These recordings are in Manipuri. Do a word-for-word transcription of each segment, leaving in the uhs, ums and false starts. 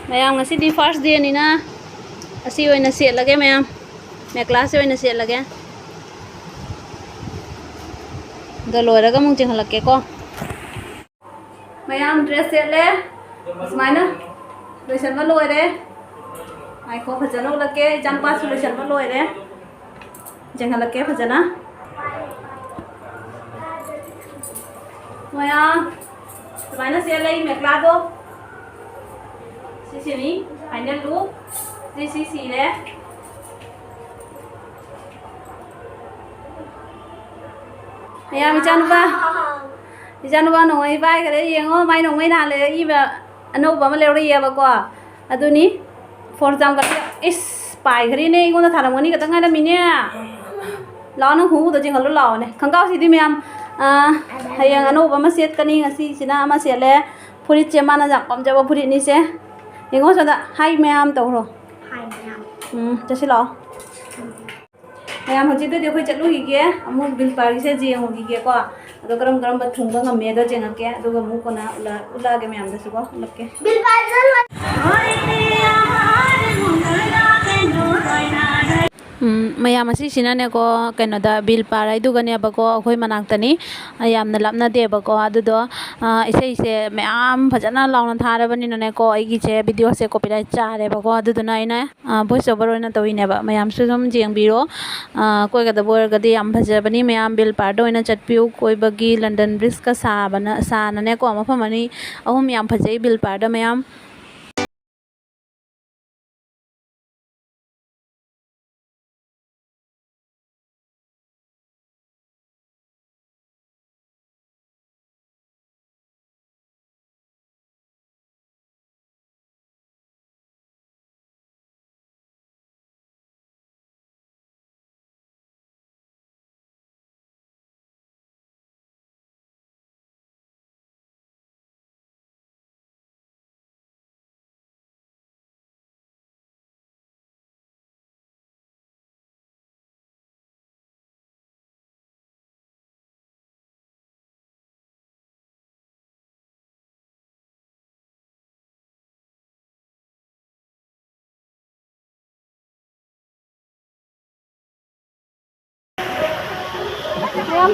ꯃꯌꯥꯝ, ꯉꯁꯤꯗꯤ first dayꯅꯤꯅ ꯑꯁꯤ ꯑꯣꯏꯅ ꯁꯦꯠꯂꯒꯦ ꯃꯌꯥꯝ꯫ ꯃꯦꯀ꯭ꯂꯥꯁꯤ ꯑꯣꯏꯅ ꯁꯦꯠꯂꯒꯦ꯫ ꯑꯗꯣ ꯂꯣꯏꯔꯒ ꯑꯃꯨꯛ ꯆꯦꯟꯍꯜꯂꯛꯀꯦꯀꯣ꯫ ꯃꯌꯥꯝ dress ꯁꯦꯠꯂꯦ꯫ ꯑꯁꯨꯃꯥꯏꯅ ꯂꯣꯏꯁꯟꯕ ꯂꯣꯏꯔꯦ꯫ ꯉꯥꯏꯈꯣ, ꯐꯖꯅ ꯎꯠꯂꯛꯀꯦ꯫ ꯏꯆꯥꯅꯨꯄꯥꯁꯨ ꯂꯣꯏꯁꯟꯕ ꯂꯣꯏꯔꯦ꯫ ꯌꯦꯡꯍꯜꯂꯛꯀꯦ ꯐꯖꯅ꯫ ꯃꯌꯥꯝ, ꯁꯨꯃꯥꯏꯅ ꯁꯦꯠꯂꯦ ꯑꯩ ꯃꯦꯈꯂꯥꯗꯣ꯫ ꯁꯤꯁꯤꯅꯤ final look꯫ ꯁꯤ, ꯁꯤ ꯁꯤꯔꯦ꯫ ꯃꯌꯥꯝ, ꯏꯆꯥꯅꯨꯄꯥ, ꯏꯆꯥꯅꯨꯄꯥ ꯅꯣꯡꯃꯩ ꯄꯥꯏꯈꯔꯦ꯫ ꯌꯦꯡꯉꯣ, ꯃꯥꯏ ꯅꯣꯡꯃꯩ ꯅꯍꯥꯟ ꯂꯩꯔꯛꯏꯕ ꯑꯅꯧꯕ ꯑꯃ ꯂꯩꯔꯛꯑꯦꯕꯀꯣ꯫ ꯑꯗꯨꯅꯤ꯫ Four ꯆꯥꯝꯈꯠꯂꯤ꯫ ꯏꯁ, ꯄꯥꯏꯈ꯭ꯔꯦꯅꯦ, ꯑꯩꯉꯣꯟꯗ ꯊꯥꯔꯝꯒꯅꯤ ꯈꯛꯇ ꯉꯥꯏꯔꯝꯃꯤꯅꯦ꯫ ꯂꯥꯛꯑꯣ, ꯅꯪ ꯈꯣꯡꯎꯞꯗꯣ ꯆꯤꯡꯍꯜꯂꯨ ꯂꯥꯛꯑꯣꯅꯦ꯫ ꯈꯣꯡꯒ꯭ꯔꯥꯎꯁꯤꯗꯤ ꯃꯌꯥꯝ, ꯑ, ꯍꯌꯦꯡ ꯑꯅꯧꯕ ꯑꯃ ꯁꯦꯠꯀꯅꯤ, ꯉꯁꯤꯁꯤꯅ ꯑꯃ ꯁꯦꯠꯂꯦ꯫ ꯐꯨꯔꯤꯠꯁꯦ ꯃꯥꯅ ꯌꯥꯝ ꯄꯥꯝꯖꯕ ꯐꯨꯔꯤꯠꯅꯤꯁꯦ꯫ ꯌꯦꯡꯉꯣ ꯁꯣꯝꯗ, "ꯍꯥꯏ ꯃꯌꯥꯝ" ꯇꯧꯈ꯭ꯔꯣ꯫ ꯍꯥꯏ ꯃꯌꯥꯝ꯫ ꯎꯝ, ꯆꯠꯁꯤ ꯂꯥꯛꯑꯣ꯫ ꯃꯌꯥꯝ, ꯍꯧꯖꯤꯛꯇꯗꯤ ꯑꯩꯈꯣꯏ ꯆꯠꯂꯨꯈꯤꯒꯦ, ꯑꯃꯨꯛ ꯕꯤꯜ ꯄꯥꯔꯒꯤꯁꯦ ꯌꯦꯡꯉꯨꯈꯤꯒꯦꯀꯣ꯫ ꯑꯗꯣ ꯀꯔꯝ ꯀꯔꯝꯕ ꯊꯨꯡꯕ ꯉꯝꯃꯦꯗꯣ ꯌꯦꯡꯉꯛꯀꯦ, ꯑꯗꯨꯒ ꯑꯃꯨꯛ ꯀꯣꯟꯅ ꯎꯠꯂ-, ꯎꯠꯂꯛꯑꯒꯦ ꯃꯌꯥꯝꯗꯁꯨꯀꯣ, ꯎꯠꯂꯛꯀꯦ꯫ ꯎꯝ, ꯃꯌꯥꯝ, ꯑꯁꯤꯁꯤꯅꯅꯦꯀꯣ, ꯀꯩꯅꯣꯗ, ꯕꯤꯜ ꯄꯥꯔ ꯍꯥꯏꯗꯨꯒꯅꯦꯕꯀꯣ, ꯑꯩꯈꯣꯏ ꯃꯅꯥꯛꯇꯅꯤ, ꯌꯥꯝꯅ ꯂꯥꯞꯅꯗꯦꯕꯀꯣ꯫ ꯑꯗꯨꯗꯣ, ꯑ, ꯏꯁꯩꯁꯦ ꯃꯌꯥꯝ ꯐꯖꯅ ꯂꯥꯎꯅ ꯊꯥꯔꯕꯅꯤꯅꯅꯦꯀꯣ, ꯑꯩꯒꯤꯁꯦ videoꯁꯦ copyright ꯆꯥꯔꯦꯕꯀꯣ꯫ ꯑꯗꯨꯗꯨꯅ ꯑꯩꯅ ꯑ, voice over ꯑꯣꯏꯅ ꯇꯧꯔꯤꯅꯦꯕ꯫ ꯃꯌꯥꯝꯁꯨ ꯑꯗꯨꯝ ꯌꯦꯡꯕꯤꯔꯣ꯫ ꯑ, ꯀꯣꯏꯒꯗꯕ ꯑꯣꯏꯔꯒꯗꯤ ꯌꯥꯝ ꯐꯖꯕꯅꯤ꯫ ꯃꯌꯥꯝ ꯕꯤꯜ ꯄꯥꯔꯗ ꯑꯣꯏꯅ ꯆꯠꯄꯤꯌꯨ꯫ ꯀꯣꯏꯕꯒꯤ ꯂꯟꯗꯟ ꯕ꯭ꯔꯤꯖꯀ ꯁꯥꯕꯅ, ꯁꯥꯅꯅꯦꯀꯣ, ꯃꯐꯝ ꯑꯅꯤ, ꯑꯍꯨꯝ ꯌꯥꯝ ꯐꯖꯩ ꯕꯤꯜ ꯄꯥꯔꯗ ꯃꯌꯥꯝ꯫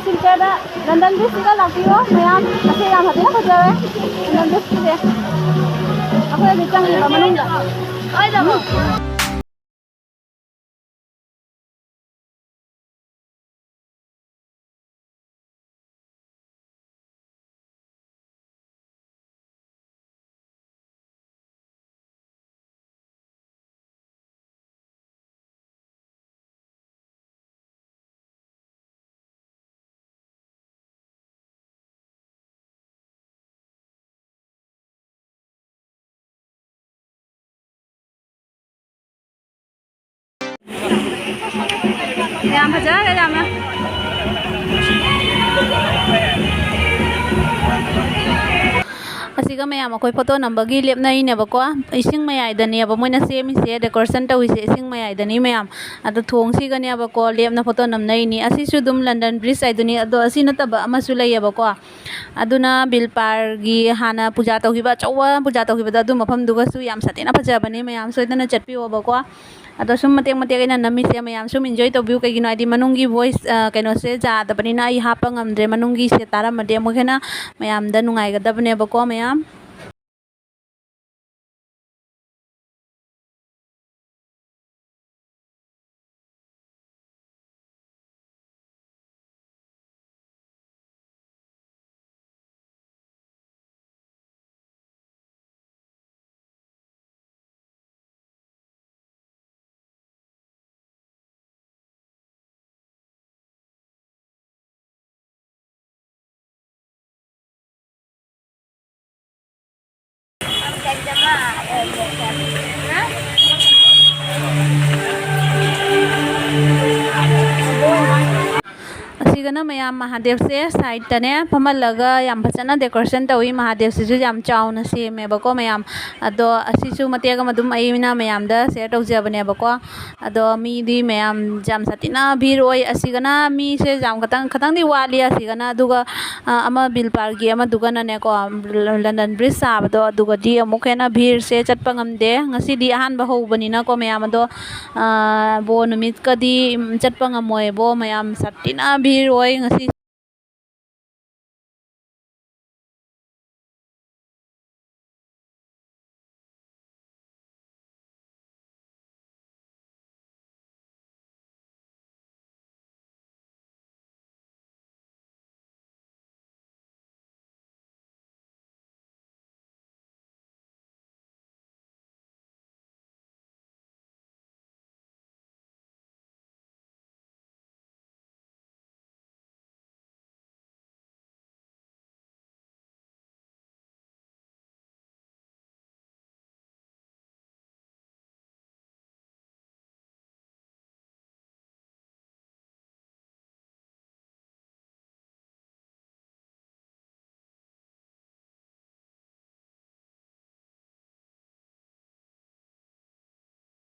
ꯁꯤꯜꯆꯔꯗ ꯂꯟꯗꯟ ꯕ꯭ꯔꯤꯖꯁꯤꯒ ꯂꯥꯛꯄꯤꯌꯣ ꯃꯌꯥꯝ꯫ ꯑꯁꯦ ꯌꯥꯝ ꯐꯖꯅ ꯐꯖꯔꯦ ꯂꯟꯗꯟ ꯕ꯭ꯔꯤꯖꯁꯤꯁꯦ꯫ ꯑꯩꯈꯣꯏ ꯍꯧꯖꯤꯛ ꯆꯪꯉꯤꯕ ꯃꯅꯨꯡꯗ꯫ ꯌꯥꯝ ꯐꯖꯈ꯭ꯔꯦ ꯌꯥꯝꯅ꯫ ꯑꯁꯤꯒ ꯃꯌꯥꯝ ꯑꯩꯈꯣꯏ ꯐꯣꯇꯣ ꯅꯝꯕꯒꯤ ꯂꯦꯞꯅꯩꯅꯦꯕꯀꯣ꯫ ꯏꯁꯤꯡ ꯃꯌꯥꯏꯗꯅꯦꯕ ꯃꯣꯏꯅ ꯁꯦꯝꯃꯤꯁꯦ, ꯗꯦꯀꯣꯔꯦꯁꯟ ꯇꯧꯔꯤꯁꯦ ꯏꯁꯤꯡ ꯃꯌꯥꯏꯗꯅꯤ ꯃꯌꯥꯝ꯫ ꯑꯗꯣ ꯊꯣꯡꯁꯤꯒꯅꯦꯕꯀꯣ ꯂꯦꯞꯅ ꯐꯣꯇꯣ ꯅꯝꯅꯩꯅꯤ꯫ ꯑꯁꯤꯁꯨ ꯑꯗꯨꯝ ꯂꯟꯗꯟ ꯕ꯭ꯔꯤꯖ ꯍꯥꯏꯗꯨꯅꯤ꯫ ꯑꯗꯣ ꯑꯁꯤ ꯅꯠꯇꯕ ꯑꯃꯁꯨ ꯂꯩꯌꯦꯕꯀꯣ꯫ ꯑꯗꯨꯅ ꯕꯤꯜ ꯄꯥꯔꯒꯤ ꯍꯥꯟꯅ ꯄꯨꯖꯥ ꯇꯧꯈꯤꯕ, ꯑꯆꯧꯕ ꯄꯨꯖꯥ ꯇꯧꯈꯤꯕꯗꯣ ꯑꯗꯨ ꯃꯐꯝꯗꯨꯒꯁꯨ ꯌꯥꯝ ꯁꯥꯊꯤꯅ ꯐꯖꯕꯅꯦ꯫ ꯃꯌꯥꯝ ꯁꯣꯏꯗꯅ ꯆꯠꯄꯤꯌꯣꯕꯀꯣ꯫ ꯑꯗꯣ ꯁꯨꯝ ꯃꯇꯦꯛ ꯃꯇꯦꯛ ꯑꯩꯅ ꯅꯝꯃꯤꯁꯦ ꯃꯌꯥꯝ ꯁꯨꯝ ꯏꯟꯖꯣꯏ ꯇꯧꯕꯤꯌꯨ꯫ ꯀꯩꯒꯤꯅꯣ ꯍꯥꯏꯗꯤ ꯃꯅꯨꯡꯒꯤ ꯚꯣꯏꯁ, ꯑ, ꯀꯩꯅꯣꯁꯦ ꯌꯥꯗꯕꯅꯤꯅ ꯑꯩ ꯍꯥꯞꯄ ꯉꯝꯗ꯭ꯔꯦ꯫ ꯃꯅꯨꯡꯒꯤꯁꯦ ꯇꯥꯔꯝꯃꯗꯤ ꯑꯃꯨꯛ ꯍꯦꯟꯅ ꯃꯌꯥꯝꯗ ꯅꯨꯡꯉꯥꯏꯒꯗꯕꯅꯦꯕꯀꯣ ꯃꯌꯥꯝ꯫ ꯑꯁꯤꯒꯅ ꯃꯌꯥꯝ ꯃꯍꯥꯗꯦꯕꯁꯦ ꯁꯥꯏꯠꯇꯅꯦ ꯐꯝꯍꯜꯂꯒ ꯌꯥꯝ ꯐꯖꯅ ꯗꯦꯀꯣꯔꯦꯁꯟ ꯇꯧꯏ꯫ ꯃꯍꯥꯗꯦꯕꯁꯤꯁꯨ ꯌꯥꯝ ꯆꯥꯎꯅ ꯁꯦꯝꯃꯦꯕꯀꯣ ꯃꯌꯥꯝ꯫ ꯑꯗꯣ ꯑꯁꯤꯁꯨ ꯃꯇꯦꯛ ꯑꯃ ꯑꯗꯨꯝ ꯑꯩꯅ ꯃꯌꯥꯝꯗ ꯁꯤꯌꯔ ꯇꯧꯖꯕꯅꯦꯕꯀꯣ꯫ ꯑꯗꯣ ꯃꯤꯗꯤ ꯃꯌꯥꯝ ꯌꯥꯝ ꯁꯥꯊꯤꯅ ꯚꯤꯔ ꯑꯣꯏ꯫ ꯑꯁꯤꯒꯅ ꯃꯤꯁꯦ ꯌꯥꯝ ꯈꯇꯪ, ꯈꯇꯪꯗꯤ ꯋꯥꯠꯂꯤ꯫ ꯑꯁꯤꯒꯅ ꯑꯗꯨꯒ, ꯑ, ꯑꯃ ꯕꯤꯜ ꯄꯥꯔꯒꯤ ꯑꯃꯗꯨꯒꯅꯅꯦꯀꯣ, ꯂꯟꯗꯟ ꯕ꯭ꯔꯤꯖ ꯁꯥꯕꯗꯣ ꯑꯗꯨꯒꯗꯤ ꯑꯃꯨꯛ ꯍꯦꯟꯅ ꯚꯤꯔꯁꯦ ꯆꯠꯄ ꯉꯝꯗꯦ꯫ ꯉꯁꯤꯗꯤ ꯑꯍꯥꯟꯕ ꯍꯧꯕꯅꯤꯅꯀꯣ ꯃꯌꯥꯝ꯫ ꯑꯗꯣ, ꯑ, ꯕꯣ ꯅꯨꯃꯤꯠꯀꯗꯤ, ꯎꯝ, ꯆꯠꯄ ꯉꯝꯃꯣꯏꯕꯣ ꯃꯌꯥꯝ, ꯁꯥꯊꯤꯅ ꯚꯤꯔ ꯍꯣꯏ, ꯉꯁꯤ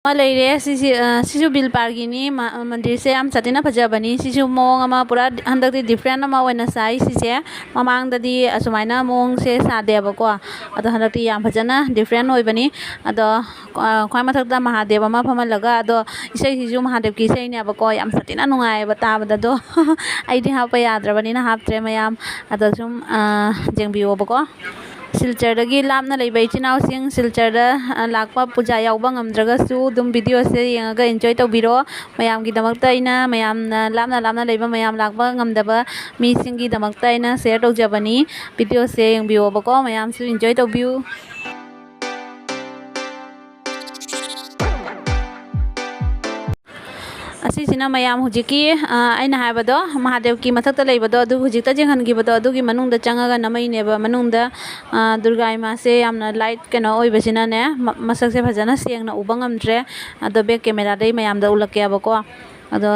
ꯑꯃ ꯂꯩꯔꯦ꯫ ꯁꯤꯁꯤ, ꯑ, ꯁꯤꯁꯨ ꯕꯤꯜ ꯄꯥꯔꯒꯤꯅꯤ꯫ ꯃ-, ꯃꯟꯗꯤꯔꯁꯦ ꯌꯥꯝ ꯁꯥꯊꯤꯅ ꯐꯖꯕꯅꯤ꯫ ꯁꯤꯁꯨ ꯃꯑꯣꯡ ꯑꯃ ꯄꯨꯔꯥ ꯍꯟꯗꯛꯇꯤ different ꯑꯃ ꯑꯣꯏꯅ ꯁꯥꯏ ꯁꯤꯁꯦ꯫ ꯃꯃꯥꯡꯗꯗꯤ ꯑꯁꯨꯃꯥꯏꯅ ꯃꯑꯣꯡꯁꯦ ꯁꯥꯗꯦꯕꯀꯣ꯫ ꯑꯗꯣ ꯍꯟꯗꯛꯇꯤ ꯌꯥꯝ ꯐꯖꯅ different ꯑꯣꯏꯕꯅꯤ꯫ ꯑꯗꯣ, ꯑ, ꯈ꯭ꯋꯥꯏ ꯃꯊꯛꯇ ꯃꯍꯥꯗꯦꯕ ꯑꯃ ꯐꯝꯍꯜꯂꯒ, ꯑꯗꯣ ꯏꯁꯩꯁꯤꯁꯨ ꯃꯍꯥꯗꯦꯕꯀꯤ ꯏꯁꯩꯅꯦꯕꯀꯣ꯫ ꯌꯥꯝ ꯁꯥꯊꯤꯅ ꯅꯨꯡꯉꯥꯏꯌꯦꯕ ꯇꯥꯕꯗ꯫ ꯑꯗꯣ ꯑꯩꯗꯤ ꯍꯥꯞꯄ ꯌꯥꯗ꯭ꯔꯕꯅꯤꯅ ꯍꯥꯞꯇ꯭ꯔꯦ ꯃꯌꯥꯝ꯫ ꯑꯗꯣ ꯁꯨꯝ, ꯑ, ꯌꯦꯡꯕꯤꯌꯣꯕꯀꯣ꯫ ꯁꯤꯜꯆꯔꯗꯒꯤ ꯂꯥꯞꯅ ꯂꯩꯕ ꯏꯆꯤꯟ ꯏꯅꯥꯎꯁꯤꯡ, ꯁꯤꯜꯆꯔꯗ, ꯑ, ꯂꯥꯛꯄ ꯄꯨꯖꯥ ꯌꯥꯎꯕ ꯉꯝꯗ꯭ꯔꯒꯁꯨ ꯑꯗꯨꯝ videoꯁꯦ ꯌꯦꯡꯉꯒ enjoy ꯇꯧꯕꯤꯔꯣ꯫ ꯃꯌꯥꯝꯒꯤꯗꯃꯛꯇ ꯑꯩꯅ, ꯃꯌꯥꯝꯅ ꯂꯥꯞꯅ ꯂꯥꯞꯅ ꯂꯩꯕ ꯃꯌꯥꯝ ꯂꯥꯛꯄ ꯉꯝꯗꯕ ꯃꯤꯁꯤꯡꯒꯤꯗꯃꯛꯇ ꯑꯩꯅ share ꯇꯧꯖꯕꯅꯤ꯫ Videoꯁꯦ ꯌꯦꯡꯕꯤꯌꯣꯕꯀꯣ, ꯃꯌꯥꯝꯁꯨ enjoy ꯇꯧꯕꯤꯌꯨ꯫ ꯑꯁꯤꯁꯤꯅ ꯃꯌꯥꯝ ꯍꯧꯖꯤꯛꯀꯤ, ꯑ, ꯑꯩꯅ ꯍꯥꯏꯕꯗꯣ, ꯃꯍꯥꯗꯦꯕꯀꯤ ꯃꯊꯛꯇ ꯂꯩꯕꯗꯣ, ꯑꯗꯨ ꯍꯧꯖꯤꯛꯇ ꯌꯦꯡꯍꯟꯈꯤꯕꯗꯣ, ꯑꯗꯨꯒꯤ ꯃꯅꯨꯡꯗ ꯆꯪꯉꯒ ꯅꯝꯃꯛꯏꯅꯦꯕ꯫ ꯃꯅꯨꯡꯗ, ꯑ, ꯗꯨꯔꯒꯥ ꯏꯃꯥꯁꯦ ꯌꯥꯝꯅ light ꯀꯩꯅꯣ ꯑꯣꯏꯕꯁꯤꯅꯅꯦ, ꯃ-, ꯃꯁꯛꯁꯦ ꯐꯖꯅ ꯁꯦꯡꯅ ꯎꯕ ꯉꯝꯗ꯭ꯔꯦ꯫ ꯑꯗꯣ back cameraꯗꯩ ꯃꯌꯥꯝꯗ ꯎꯠꯂꯛꯀꯦꯕꯀꯣ꯫ ꯑꯗꯣ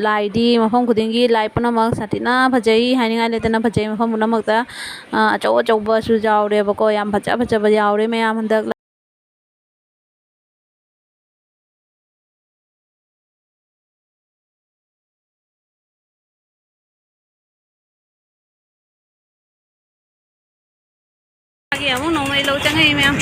ꯂꯥꯏꯗꯤ ꯃꯐꯝ ꯈꯨꯗꯤꯡꯒꯤ ꯂꯥꯏ ꯄꯨꯝꯅꯃꯛ ꯁꯥꯊꯤꯅ ꯐꯖꯩ, ꯍꯥꯏꯅꯤꯡꯉꯥꯏ ꯂꯩꯇꯅ ꯐꯖꯩ꯫ ꯃꯐꯝ ꯄꯨꯝꯅꯃꯛꯇ, ꯑ, ꯑꯆꯧ ꯑꯆꯧꯕꯁꯨ ꯌꯥꯎꯔꯦꯕꯀꯣ꯫ ꯌꯥꯝ ꯐꯖ ꯐꯖꯕ ꯌꯥꯎꯔꯦ ꯃꯌꯥꯝ ꯍꯟꯗꯛ꯫ ꯑꯃꯨꯛ ꯅꯣꯡꯃꯩ ꯂꯧ ꯆꯪꯉꯛꯏ ꯃꯌꯥꯝ꯫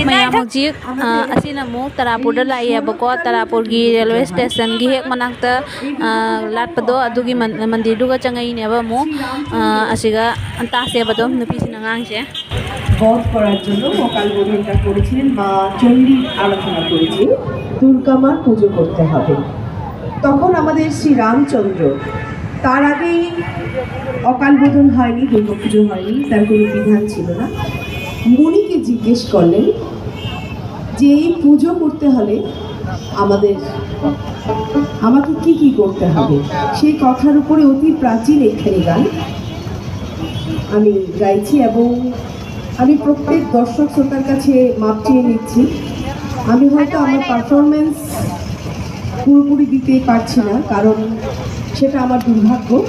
ꯃꯌꯥꯝ ꯍꯧꯖꯤꯛ ꯑ, ꯑꯁꯤꯅ ꯑꯃꯨꯛ ꯇꯔꯥꯄꯨꯔꯗ ꯂꯥꯛꯏ ꯍꯥꯏꯕꯀꯣ꯫ ꯇꯔꯥꯄꯨꯔꯒꯤ ꯔꯦꯜꯋꯦ ꯁ꯭ꯇꯦꯁꯟꯒꯤ ꯍꯦꯛ ꯃꯅꯥꯛꯇ ꯑ, ꯂꯥꯠꯄꯗꯣ, ꯑꯗꯨꯒꯤ ꯃꯟ- ꯃꯟꯗꯤꯔꯗꯨꯒ ꯆꯪꯉꯛꯏꯅꯦꯕ ꯑꯃꯨꯛ꯫ ꯑ, ꯑꯁꯤꯒ ꯇꯥꯁꯦꯕ ꯑꯗꯨꯝ ꯅꯨꯄꯤꯁꯤꯅ ꯉꯥꯡꯉꯤꯁꯦ꯫ বধ করার জন্য অকাল বোধনটা করেছিলেন, মা চণ্ডীর আরাধনা করেছিলেন, দুর্গা মার পুজো করতে হবে। তখন আমাদের শ্রী রামচন্দ্র, তার আগেই অকাল বোধন হয়নি, দুর্গা পুজো হয়নি, তার কোনো বিধান ছিল না। মুনিকে জিজ্ঞেস করলেন যে এই পুজো করতে হলে আমাদের, আমাকে কি কি করতে হবে, সেই কথার উপরে অতি প্রাচীন একখানি গান আমি গাইছি এবং আমি প্রত্যেক দর্শক শ্রোতার কাছে মাপ চেয়ে নিচ্ছি। আমি হয়তো আমার পারফরমেন্স পুরোপুরি দিতে পারছি না, কারণ সেটা আমার দুর্ভাগ্য।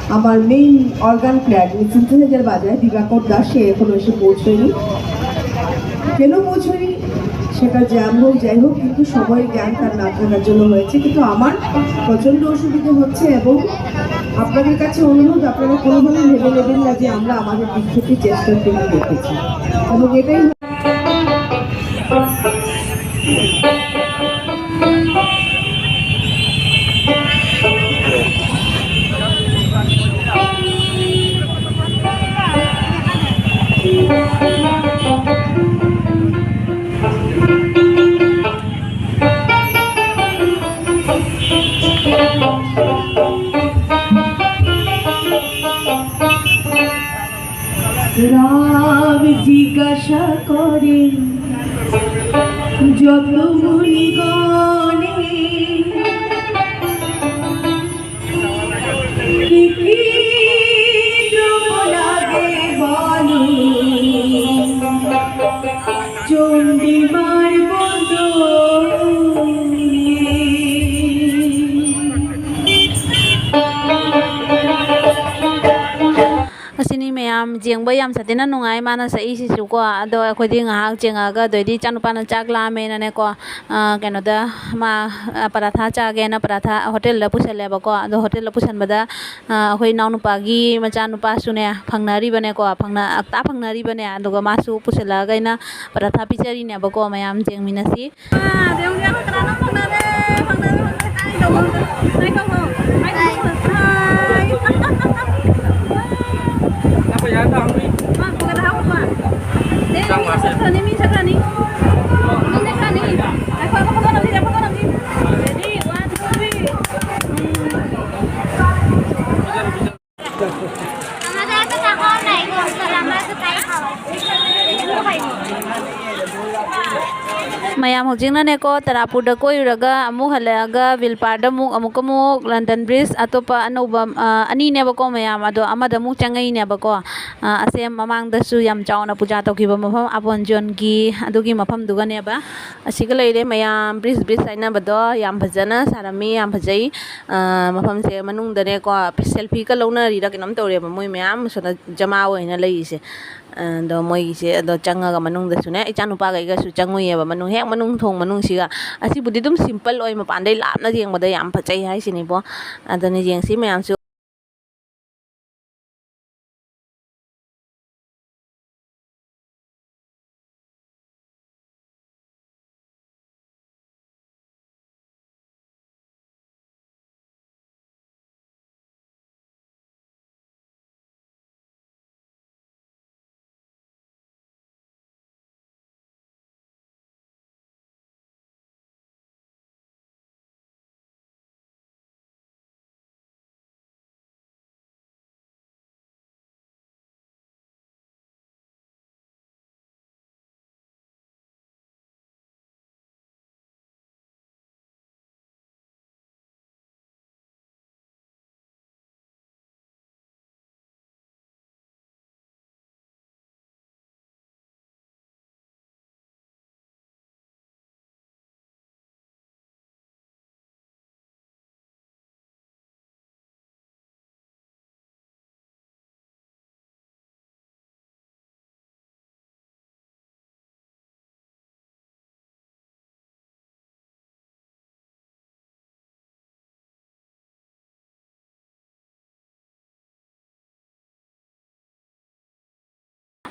আমার মেইন অর্গান প্লেয়ার, যিনি সিনথেসাইজার বাজায়, দিবাকর দাস, সে এখনো এসে পৌঁছয়নি। কেন পৌঁছয়নি সেটা জ্যাম হোক যাই হোক, কিন্তু সময়ের জ্ঞান তার না থাকার জন্য হয়েছে। কিন্তু আমার প্রচণ্ড অসুবিধা হচ্ছে এবং আপনাদের কাছে অনুরোধ, আপনারা কোনোভাবেই ভেবে নেবেন না যে আমরা আমাদের দিক থেকে চেষ্টা করে দেখেছি। এবং এটাই রাম জিজ্ঞাসা করে যত মুনিগণে, কি কি দ্রব্য লাগে বলো, চণ্ডীমার বদনে। Asini me ꯌꯥꯝ ꯌꯦꯡꯕ ꯌꯥꯝ ꯁꯥꯊꯤꯅ ꯅꯨꯡꯉꯥꯏ ꯃꯥꯅ ꯁꯛꯏꯁꯤꯁꯨꯀꯣ꯫ ꯑꯗꯣ ꯑꯩꯈꯣꯏꯗꯤ ꯉꯥꯏꯍꯥꯛ ꯌꯦꯡꯉꯒ, ꯑꯗꯩꯗꯤ ꯏꯆꯥꯅꯨꯄꯥꯅ ꯆꯥꯛ ꯂꯥꯝꯃꯦꯅꯅꯦꯀꯣ, ꯑ, ꯀꯩꯅꯣꯗ ꯃꯥ, ꯑ, ꯄꯔꯥꯊꯥ ꯆꯥꯒꯦꯅ ꯄꯔꯥꯊꯥ ꯍꯣꯇꯦꯜꯗ ꯄꯨꯁꯜꯂꯦꯕꯀꯣ꯫ ꯑꯗꯣ ꯍꯣꯇꯦꯜꯗ ꯄꯨꯁꯟꯕꯗ, ꯑ, ꯑꯩꯈꯣꯏ ꯏꯅꯥꯎꯅꯨꯄꯥꯒꯤ ꯃꯆꯥꯅꯨꯄꯥꯁꯨꯅꯦ ꯐꯪꯅꯔꯤꯕꯅꯦꯀꯣ, ꯐꯪꯅ-, ꯑꯇꯥ ꯐꯪꯅꯔꯤꯕꯅꯦ꯫ ꯑꯗꯨꯒ ꯃꯥꯁꯨ ꯄꯨꯁꯜꯂꯛꯑꯒ ꯑꯩꯅ ꯄꯔꯥꯊꯥ ꯄꯤꯖꯔꯤꯅꯦꯕꯀꯣ꯫ ꯃꯌꯥꯝ ꯌꯦꯡꯃꯤꯟꯅꯁꯤ꯫ ꯃꯌꯥꯝ ꯍꯧꯖꯤꯛꯅꯅꯦꯀꯣ, ꯇꯔꯥꯄꯨꯔꯗ ꯀꯣꯏꯔꯨꯔꯒ ꯑꯃꯨꯛ ꯍꯜꯂꯛꯑꯒ ꯕꯤꯜꯄꯥꯔꯗ ꯑꯃꯨꯛ, ꯑꯃꯨꯛꯀ ꯑꯃꯨꯛ ꯂꯟꯗꯟ ꯕ꯭ꯔꯤꯖ ꯑꯇꯣꯞꯄ ꯑꯅꯧꯕ, ꯑ, ꯑꯅꯤꯅꯦꯕꯀꯣ ꯃꯌꯥꯝ, ꯑꯗꯣ ꯑꯃꯗ ꯑꯃꯨꯛ ꯆꯪꯉꯛꯏꯅꯦꯕꯀꯣ꯫ ꯑ, ꯑꯁꯦ ꯃꯃꯥꯡꯗꯁꯨ ꯌꯥꯝ ꯆꯥꯎꯅ ꯄꯨꯖꯥ ꯇꯧꯈꯤꯕ ꯃꯐꯝ, ꯑꯕꯣꯟ ꯖꯣꯟꯒꯤ ꯑꯗꯨꯒꯤ ꯃꯐꯝꯗꯨꯒꯅꯦꯕ꯫ ꯑꯁꯤꯒ ꯂꯩꯔꯦ ꯃꯌꯥꯝ, ꯕ꯭ꯔꯤꯖ, ꯕ꯭ꯔꯤꯖ ꯍꯥꯏꯅꯕꯗꯣ ꯌꯥꯝ ꯐꯖꯅ ꯁꯥꯔꯝꯃꯤ, ꯌꯥꯝ ꯐꯖꯩ꯫ ꯑ, ꯃꯐꯝꯁꯦ ꯃꯅꯨꯡꯗꯅꯦꯀꯣ, ꯁꯦꯜꯐꯤꯒ ꯂꯧꯅꯔꯤꯔ ꯀꯩꯅꯣꯝ ꯇꯧꯔꯦꯕ, ꯃꯣꯏ ꯃꯌꯥꯝ ꯁꯣꯝꯗ ꯖꯃꯥ ꯑꯣꯏꯅ ꯂꯩꯔꯤꯁꯦ꯫ ꯑꯗꯣ ꯃꯣꯏꯒꯤꯁꯦ, ꯑꯗꯣ ꯆꯪꯉꯒ ꯃꯅꯨꯡꯗꯁꯨꯅꯦ, ꯏꯆꯥꯅꯨꯄꯥꯈꯩꯒꯁꯨ ꯆꯪꯉꯨꯏꯌꯦꯕ ꯃꯅꯨꯡ, ꯍꯦꯛ ꯃꯅꯨꯡ, ꯊꯣꯡ ꯃꯅꯨꯡꯁꯤꯒ꯫ ꯑꯁꯤꯕꯨꯗꯤ ꯑꯗꯨꯝ ꯁꯤꯝꯄꯜ ꯑꯣꯏ, ꯃꯄꯥꯟꯗꯩ ꯂꯥꯞꯅ ꯌꯦꯡꯕꯗ ꯌꯥꯝ ꯐꯖꯩ ꯍꯥꯏꯁꯤꯅꯤꯕꯣ꯫ ꯑꯗꯨꯅ ꯌꯦꯡꯁꯤ ꯃꯌꯥꯝꯁꯨ꯫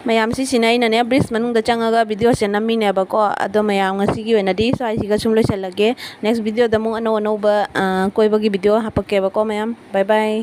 ꯃꯌꯥꯝ, ꯁꯤꯁꯤꯅ ꯑꯩꯅꯅꯦ ꯕ꯭ꯔꯤꯖ ꯃꯅꯨꯡꯗ ꯆꯪꯉꯒ ꯚꯤꯗꯤꯑꯣꯁꯦ ꯅꯝꯃꯤꯅꯦꯕꯀꯣ꯫ ꯑꯗꯣ ꯃꯌꯥꯝ, ꯉꯁꯤꯒꯤ ꯑꯣꯏꯅꯗꯤ ꯁ꯭ꯋꯥꯏꯁꯤꯒ ꯁꯨꯝ ꯂꯣꯏꯁꯤꯜꯂꯒꯦ꯫ ꯅꯦꯛꯁ ꯚꯤꯗꯤꯑꯣꯗ ꯑꯃꯨꯛ ꯑꯅꯧ ꯑꯅꯧꯕ, ꯑ, ꯀꯣꯏꯕꯒꯤ ꯚꯤꯗꯤꯑꯣ ꯍꯥꯄꯛꯀꯦꯕꯀꯣ ꯃꯌꯥꯝ꯫ ꯕꯥꯏ ꯕꯥꯏ꯫